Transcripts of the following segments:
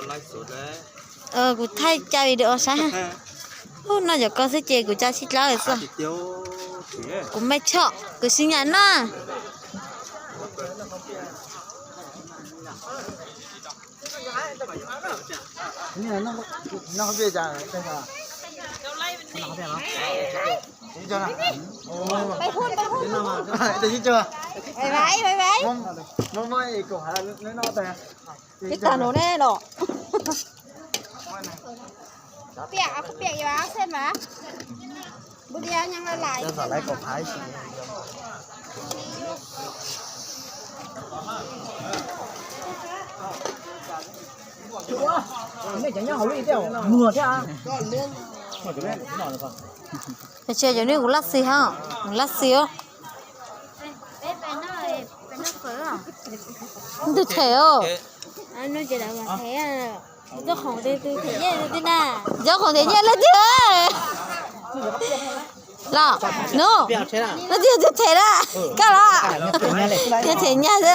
Kuv thaij ca video saib. Ub, noj cov ko xwb ces kuv ca sib dlawb xwb. Kuv me choj, kuv sib nyam noj. Ib tag no ne los. Koj piam, koj piam ib xees mas. Npus dias nyees lawm lais. Tab sis cov nej kuv laj xis ha, kuv laj xis os. Ntws them os. Nyob khoom tias nyiaj leej twg los, nub, leej twg ntws them na, koj los, nyiaj them nyaj xwb.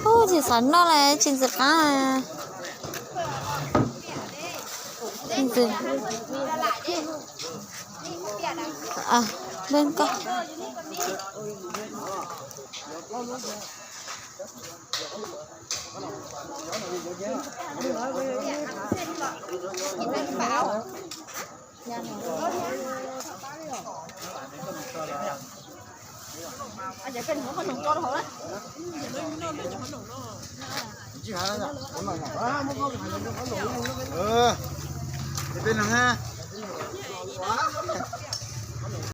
Ub, tsis xav noj li, tsis ntxim qab. Leej koj. Peb no ha.